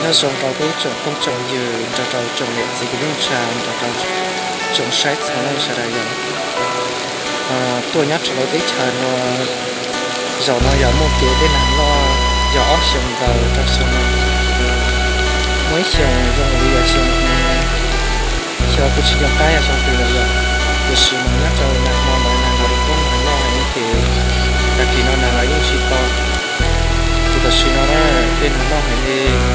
Nyob zoo rau peb tsoom phooj tsoom ywg nrog rau tsoom niam txiv kwv tij neej tsa nrog rau tsoom saib txhua leej sawv daws yom. Tuaj nyob rau lub teb chaws no, zaum no yog muaj kev dej nag loj, yog ob xyoos ntawd rau xyoo no. Muaj ib xyoos zoo li yog xyoo, xyoo kuv tsis nco qab yog xyoo twg lawm yom, tiam sis mas nyob rau nag hmo ntawd nag loj, nag loj heev li ces tag kis no nag los yeej tsis tau. Ces tam sim no na, dej nag loj heev li.